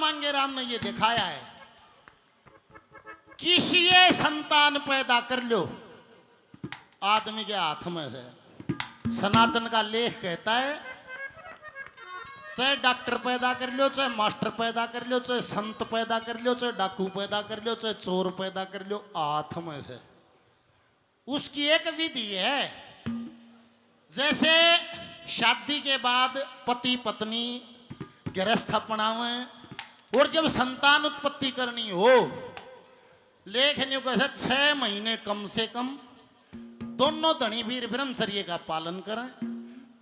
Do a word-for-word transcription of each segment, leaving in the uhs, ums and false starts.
मांगेराम ने ये दिखाया है, किसी ये संतान पैदा कर लो, आदमी के हाथ में है। सनातन का लेख कहता है, चाहे डॉक्टर पैदा कर लो, चाहे मास्टर पैदा कर लो, चाहे संत पैदा कर लो, चाहे डाकू पैदा कर लो, चाहे चोर पैदा कर लो, हाथ में है। उसकी एक विधि है, जैसे शादी के बाद पति पत्नी गृहस्थ अपनावे और जब संतान उत्पत्ति करनी हो, लेख न्यू कहे, छह महीने कम से कम दोनों धनी वीर ब्रह्मचर्य का पालन करें,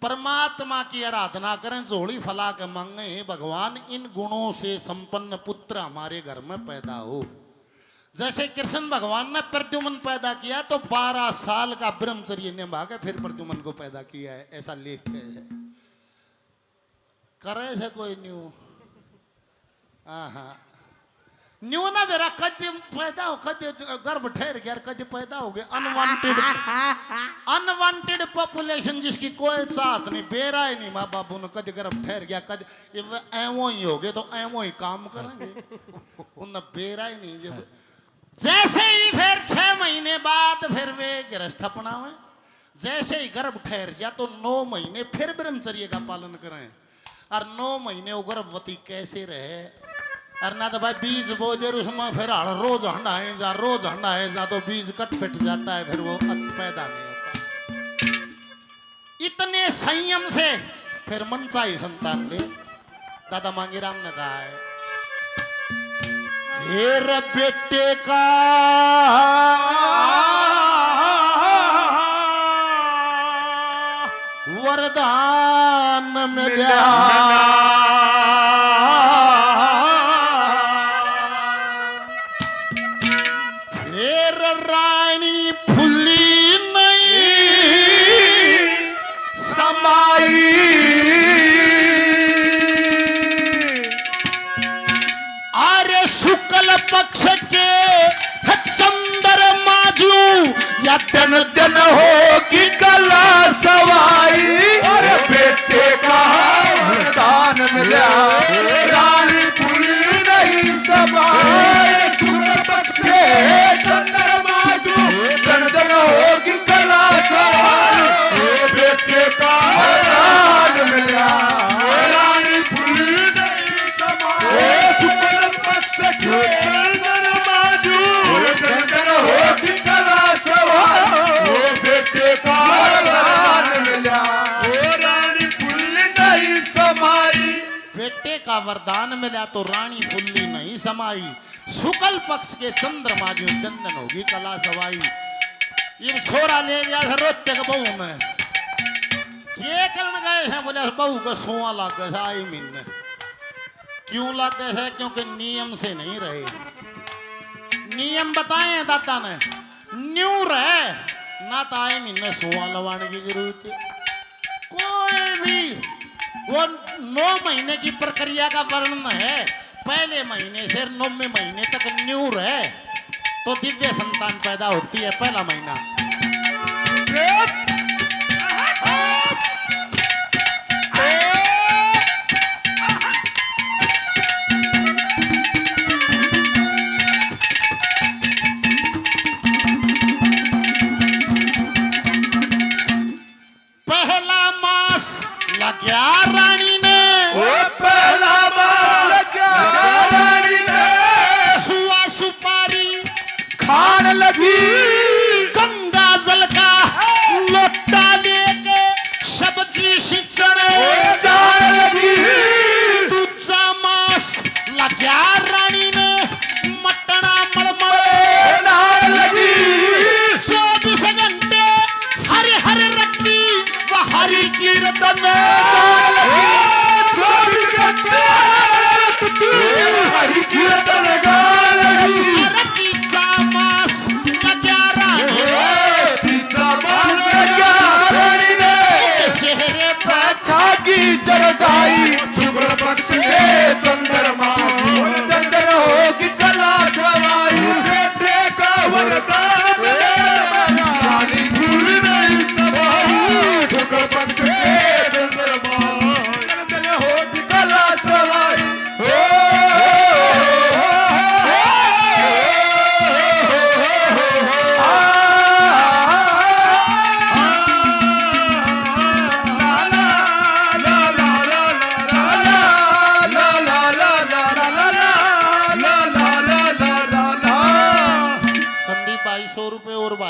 परमात्मा की आराधना करें, झोली फैला के मांगे, "हे भगवान, इन गुणों से संपन्न पुत्र हमारे घर में पैदा हो।" जैसे कृष्ण भगवान ने प्रद्युमन पैदा किया तो बारह साल का ब्रह्मचर्य निभा के फिर प्रद्युमन को पैदा किया है, ऐसा लेख है। करे से कोई न्यू? हाँ, हाँ। न्यू ना बेरा, कद पैदा हो, कद गर्भ ठहर गया, कद पैदा हो गया, अनवांटेड, अनवांटेड पॉपुलेशन जिसकी कोई चाहत नहीं, बेरा ही नहीं माँ बाबू ने, कद गर्भ ठहर गया, कद ये वे एवं ही हो गए तो एवं ही काम करेंगे। उन्हें बेरा ही नहीं। जब जैसे ही फिर छह महीने बाद फिर वे गृहस्थ अपनावे, जैसे ही गर्भ ठहर जा तो नौ महीने फिर ब्रह्मचर्य का पालन करें। और नौ महीने वो गर्भवती कैसे रहे? और ना तो भाई बीज बो दे, उसमें फिर हल रोज हंडाए जा, रोज हंडाए जा तो बीज कट फिट जाता है, फिर वो अच-, पैदा नहीं होता। इतने संयम से फिर मनचाही संतान ले। दादा मांगीराम ने कहा है, "हे रे बेटे का वरदान मिल्या, फिर रानी फुल्ली नहीं समाई।" अरे शुक्ल पक्ष के चंद्रमा जू या दिन दिन होगी कला सवाई। अरे बेटे का वरदान मिला, रानी फुल्ली नहीं समाई। शुक्ल पक्ष के चंद्रमा जू दिन दिन होगी कला सवाई। ओ बेटे का वरदान मिला, रानी फुल्ली नहीं समाई। ओ शुक्ल पक्ष के चंद्रमा जू दिन दिन होगी कला सवाई। ओ बेटे का वरदान मिला, ओ रानी फुल्ली नहीं समाई। बेटे का वरदान मिला तो रानी फुल्ली नहीं समाई। शुक्ल पक्ष के चंद्रमा जू दिन दिन होगी कला सवाई। ये छोरा ले गया है रोते के बहू ने। ये करण गए हैं, बोले, "बहू के सोआ लाग गए आई महीने।" क्यों लाग गए हैं? क्योंकि नियम से नहीं रहे। नियम बताए हैं दादा ने, न्यू रहे ना तो आई महीने सोआ लवाने की जरूरत है। कोई भी वो नौ महीने की प्रक्रिया का वर्णन है, पहले महीने से नौवें महीने तक न्यू रहे तो दिव्य संतान पैदा होती है। पहला महीना। पहला मास लग्या रानी ने, ओ पहला मास लग्या रानी ने, सुआ सुपारी खान लगी, गंगा जल का लो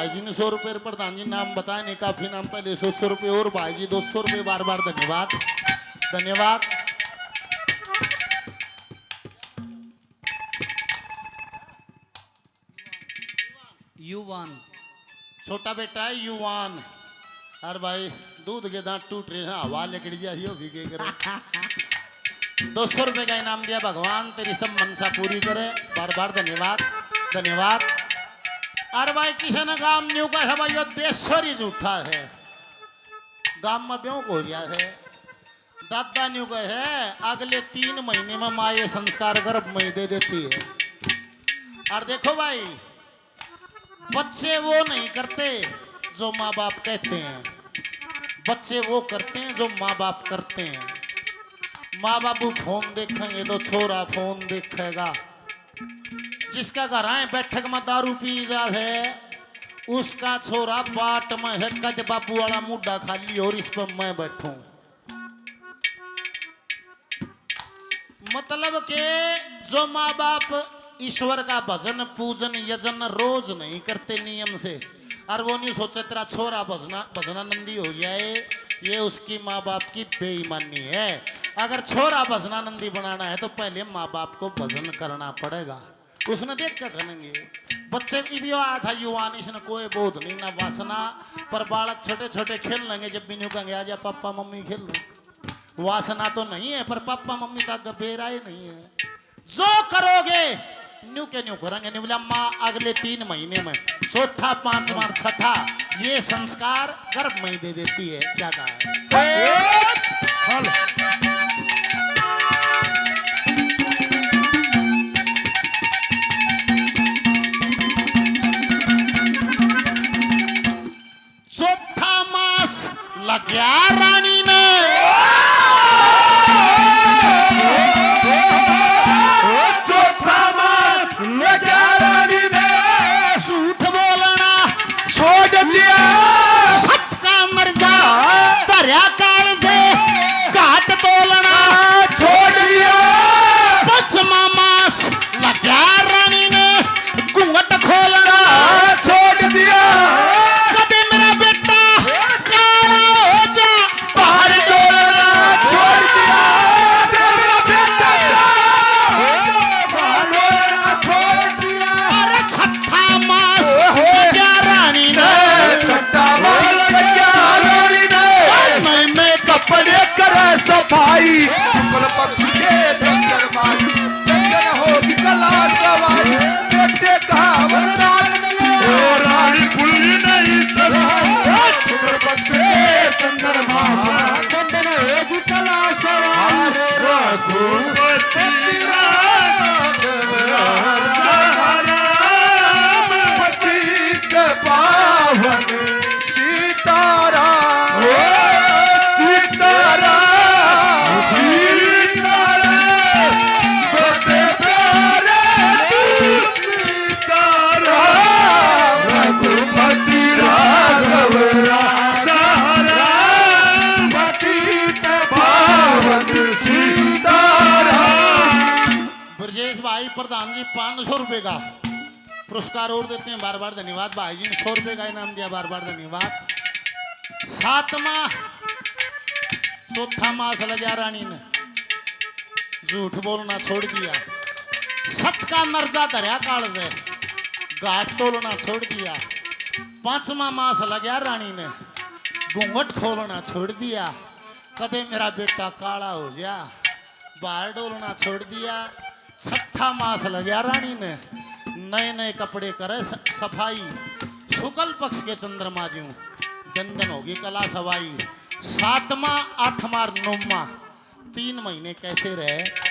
भाई जी ने सौ रुपये, प्रधान जी नाम बताए नहीं, काफी नाम पहले सौ, सौ रुपये और भाई जी दो सौ रुपये, बार बार धन्यवाद, धन्यवाद। युवान। छोटा बेटा है युवान। अरे भाई, दूध के दांत टूट रहे हैं, हवा लिकड़ जा, यो भी के करे। दो सौ रुपये का इनाम दिया भगवान, तेरी सब मनसा पूरी करे। बार बार धन्यवाद, धन्यवाद। अरे भाई, किसी ने गाम न्यू कहा है भाई, यो देशोरी झूठा है, गाम में ब्यों हो गया है। दादा न्यू कहे, अगले तीन महीने में माँ ये संस्कार गर्भ में ही दे देती है। और देखो भाई, बच्चे वो नहीं करते जो माँ बाप कहते हैं, बच्चे वो करते हैं जो माँ बाप करते हैं। माँ बाबू फोन देखेंगे तो छोरा फोन देखेगा। जिसका घर आए बैठक में दारू पी जा है, उसका छोरा बाट में है, कद बाबू वाला मुड्ढा खाली और इस पर मैं बैठूं। मतलब के जो माँ बाप ईश्वर का भजन, पूजन, यजन रोज नहीं करते नियम से, और वो नहीं सोचे तेरा छोरा भजना, भजनानंदी हो जाए, ये उसकी माँ बाप की बेईमानी है। अगर छोरा भजनानंदी बनाना है तो पहले माँ बाप को भजन करना पड़ेगा। उसने देख के करेंगे। बच्चे की भी आया था युवान, इसने कोई बोध नहीं ना वासना, पर बालक छोटे छोटे खेल लेंगे, जब भी न्यू कहेंगे, "आजा पापा मम्मी खेल लो।" वासना तो नहीं है, पर पापा मम्मी तक बेरा ही नहीं है। जो करोगे, न्यू के न्यू करेंगे। न्यू बोला, माँ अगले तीन महीने में चौथा, पांचवा और छठा, ये संस्कार गर्भ में ही दे देती है। क्या कहा है? हेलो। चौथा मास लग्या रानी ने। चौथा मास लग्या रानी ने। झूठ बोलना छोड़ दिया। सत का मर जा, धरया काल से, घाट तोलना छोड़ दिया। पंचमा मास लग्या रानी ने, घूंघट खोलना छोड़ दिया। कदे मेरा बेटा काला हो जा, बाहर डोलना छोड़ दिया। कदे मेरा बेटा काला हो जा, बाहर डोलना छोड़ दिया। अरे छठा मास ओहो। लग्या रानी ने। छठा मास लग्या रानी ने। नए नए कपड़े करे सफाई। शुक्ल पक्ष के चंद्रमा जी, धन्य होगी कला सवाई। बेटे का वरदान मिले। ओ रानी फुल्ली नहीं सदा। शुक्ल पक्ष के चंद्रमा जी, धन्य होगी कला सवाई। रघुपति राघव राजा राम। पतित पावन सीताराम, ओ सीताराम, सीताराम, बड़े प्यारे तू सीताराम। रघुपति राघव राजा राम, पतित पावन सीताराम। ब्रजेश भाई प्रधान जी पाँच सौ रुपए का पुरस्कार और देते हैं, बार बार धन्यवाद। भाई जी ने सौ रुपए का इनाम दिया, बार बार धन्यवाद। सातवां, चौथा मास लग्या रानी ने, झूठ बोलना छोड़ दिया। सत का नरजा धरया काल से, घाट तोलना छोड़ दिया। पांचवा मास लग्या रानी ने, घूंघट खोलना छोड़ दिया। कदे मेरा बेटा काला हो गया, बाहर डोलना छोड़ दिया। छठा मास लग्या रानी ने, नए नए कपड़े करे स-, सफाई। शुक्ल पक्ष के चंद्रमा ज्यूं, दन दन होगी कला सवाई। सातवां, आठवां, नौवां, तीन महीने कैसे रहे?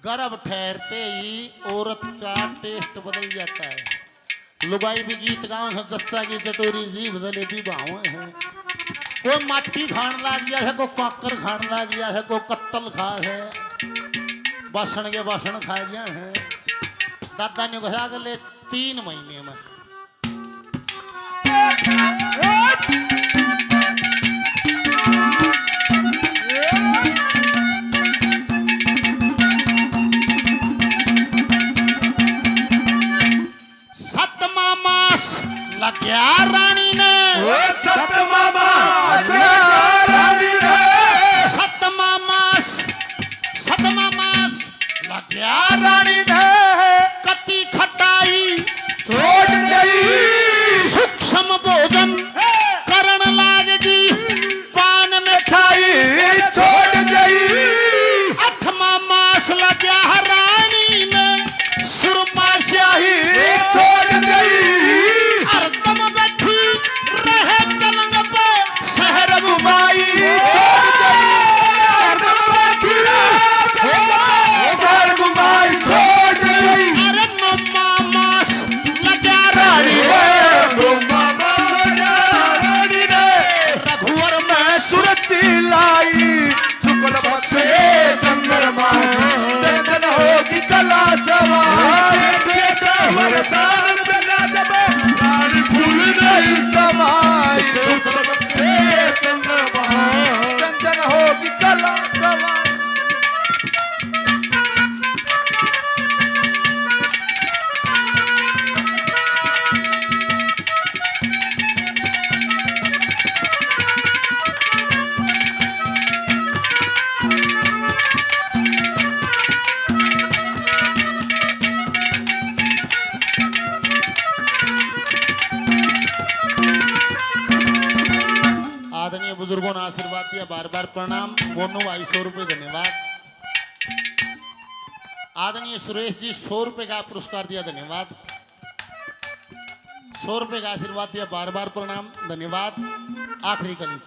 गर्भ ठहरते ही औरत का टेस्ट बदल जाता है। लुगाई भी गीत गाओ है, जच्चा की चटोरी जीभ जलेबी भाव है। कोई माटी खान लाग गया है, कोई काकर खान लाग गया है, कोई कत्तल खा है, बासण के बासण खा गया है। दादा ने कहा, अगले तीन महीने में। लग्या रानी ने। ओ सतमामा, लग्या रानी ने। सतमामास, सतमामास, लग्या रानी ने। कती खटाई छोड़ गई। सूक्ष्म भोजन करण लाग गई। पान मिठाई छोड़ गई। अठमा मास लग्या रानी ने। सुरमा स्याही छोड़ गई। हरदम बैठी रहे पलंग पे, शहर घुमाई छोड़ गई। हरदम बैठी रहे पलंग पे, शहर घुमाई छोड़ गई। अरे नौमा मास लग्या रानी ने। नौमा मास लग्या रानी ने। रघुवर में सुरती लाई, शुक्ल पक्ष चंद्रमा, दर्दन होगी कला सवार। बेटा वरदान मिला जब, रानी फूल नहीं समाई। शुक्ल पक्ष चंद्रमा, दर्दन होगी कला सवार। आदरणीय बुजुर्गों ने आशीर्वाद दिया, बार बार प्रणाम। मोनू भाई, सौ रुपये धन्यवाद। आदरणीय सुरेश जी, सौ रुपये का पुरस्कार दिया, धन्यवाद। सौ रुपये का आशीर्वाद दिया, बार बार प्रणाम, धन्यवाद। आखिरी कली।